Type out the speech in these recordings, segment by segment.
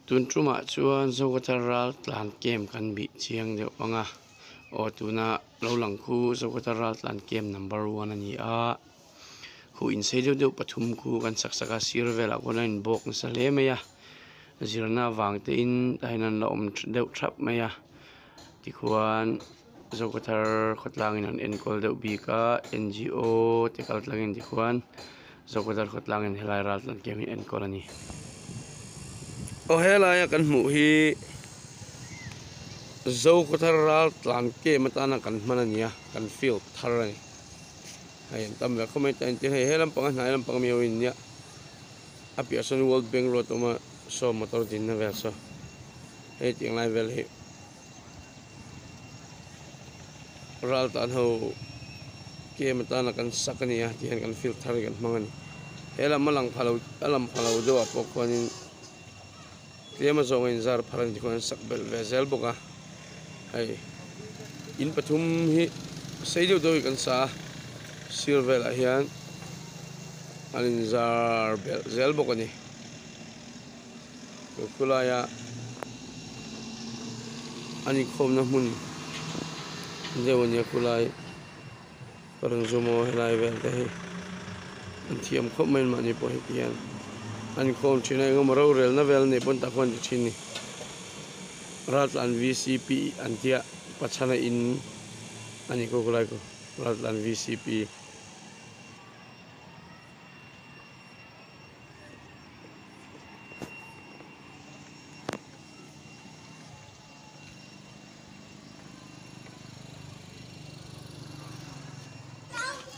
Tun tumah chuan Zokhawthar ral tlan camp kan bih chiang deuh ang a aw tuna lo lang khu Zokhawthar ral tlan camp number one a ni a khu insei deuh deuh pathum khu kan sak sak a sir velah khuan a inbawk nasa hle mai a zirna avang te in tah hian an la awm deuh thap mai a tikhuan Zokhawthar khawtlang in an enkawl deuh bik a N G O te kal tlangin tikhuan. Zokhawthar khawtlangin helai ral tlan camp hi enkawl a ni. Aw helaia kan hmuh hi Zokhawthar ral tlan camp atana kan hman a ni a, kan field thar a ni. Hei an tam ve khawp mai ta entir hei he lampang a hnai lampang ami ho in nia a piah sawn World Bank road a awm a saw motor dinna vel saw hei tiang lai vel hi. Ral tan ho game atana kan sak a ni a tihian kan field thar hi kan hmang a ni he lam a lang pha lo a lang pha lo deuh ah pawh khuanin tlem a zawng a inzar phar a ni tikhuan an sak belh ve zel bawk a hei in pathum hi sei deuh deuh hi kan sa a sir velah hian an inzar belh zel bawk a ni. Khawlaia an inkhawmna hmun deuh a nia khawlai ka rawn zoom a helai vel te hi an thiam khawp mai mahni pawh heti hian an inkhawm thin a engemaw rorelna vel nei pawn tah khuan an ti thin a ni Raltlan V C P an tia Pachhana in a ni khaw khawlai khu Raltlan V C P.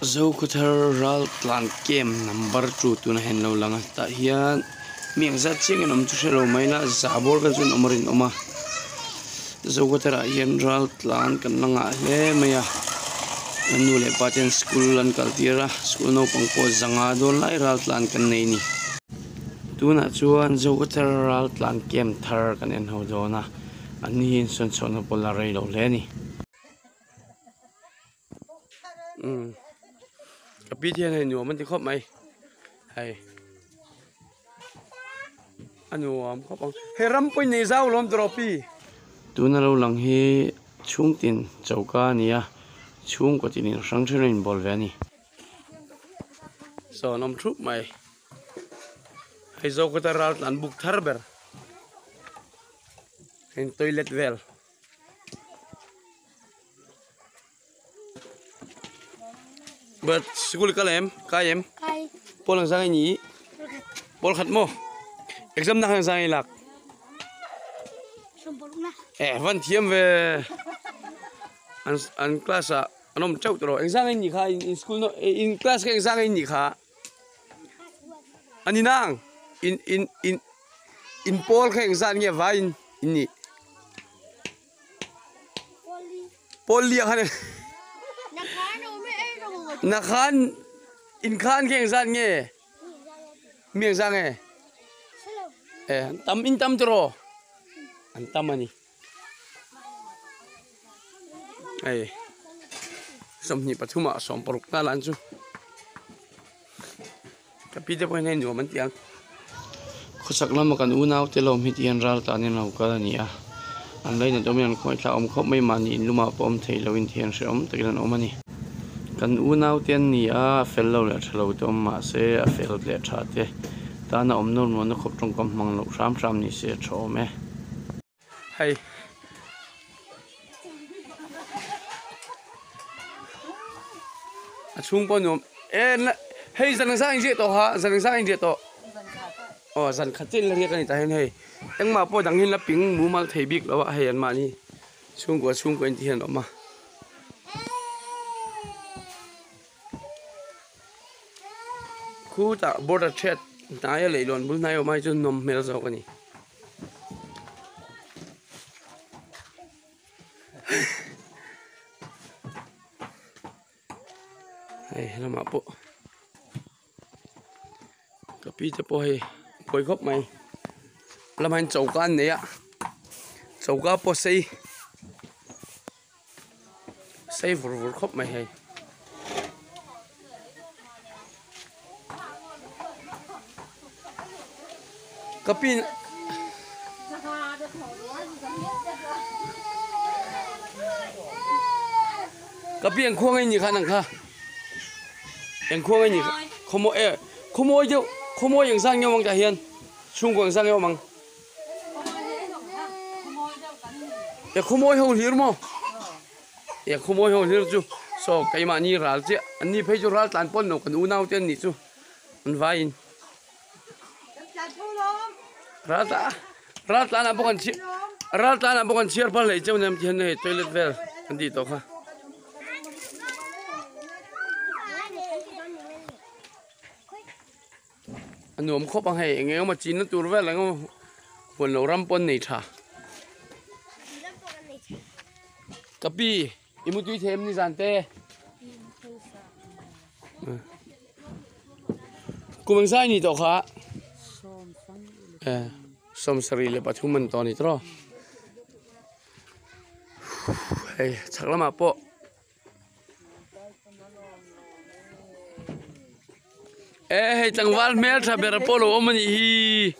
Zokhawthar ral tlan camp number two tunah hian lo lang a tah hian mi ang zat chiang in awm chu hrelo mai ila za bawr vel chuan awm a rinawm a Zokhawthar ah hian ral tlan kan la ngah hle mai a an nu leh pa ten school an kal tir a school naupang pawh zanga dawn lai ral tlan kan nei a ni. Tunah chuan Zokhawthar ral tlan camp thar kan en ho dawn a an ni hi insawn chhuahna pawh la rei lo hle a ni. Umm ka pi te hian hei nuam an ti khawp mai hei a nuam khawp ang hei ram pawhin nei zau lawm tawh pi. Tuna lo lang hi chhungtin choka a ni a chhungkaw tin in hrang hrang a inbawl ve a ni. Saw an awm thup mai hei Zokhawthar ral tlan buk thar ber heng toilet vel. But school kal em kai em Kai. Pawl ang zang ni pawl khat mo exam na hang zang lak eh van thiam ve an an class a an awm teuh tawh eng zang ni kha in school no in class kha eng zang ni kha ani nang in in in in pawl kha eng zan nge vai in in ni Pawlli ah khan na khan in khan khi engzat nge mi engzat nge eh an tam in tam tiraw an tam a ni hei 23 ah 60 ta lan chu ka pi te pawh hian hei nuam an ti ang. Khawchhak lama kan unau te lawm hi tihian ral tan in lo kal a ni a, an lainat awmin an khawngaih awm khawp mai mahni in lumah pawh awm thei loin thian hrehawm takin an awm a ni. Kan unau te an ni a, a fel lo leh tha lo te awm mahse a fel leh tha te tana awm nawr nuamna khawp tawngkam hmang loh hram hram ni se a tha awm e. Hei. A chhung pawh nuam e hei zan zan in ziah tawh ha zan zan in ziah tawh aw zan khat chiah in la riak a ni tah hian hei engmah pawh dang hian la ping mumal thei bik lo a hei an mahni chhungkua chhungkua in ti hian a awm a. Khutah border chhiat hnaia leihlawn bul hnai awm ai chuan nawm hmel zawk a ni. Hei helamah pawh ka pi te pawh hei buai khawp mai lamah hian choka an nei a choka pawh sei sei vur vur khawp mai hei. Ka pi Ka pi eng khuang aini kha nang kha eng khuang aini kha khawmawi e khawmawi deuh khawmawi eng zan nge awm ang tah hian chhungkua eng zan nge awm ang e khawmawi ho hlir maw e khawmawi ho hlir chu saw keimahni ral chiah an ni phei chu ral tlan pawn lo kan unau te an nih chu an vaiin ral tlan ral tlan ah bawk an chhiar ral tlan ah bawk an chhiar phal hlei cheu nia tihian hei toilet vel an tih tawh kha. A nuam khawp ang hei eng eng emaw chinna tur vel ang emaw huan lo ram pawh an nei tha. Ka pi i mutui thei em ni zan te? Kum eng zai ni tawh kha? 73 leh 3 an tawh a ni tawh. Hei chhak lamah pawh E hei tlangval hmel tha ber pawh lo awm a nih hi.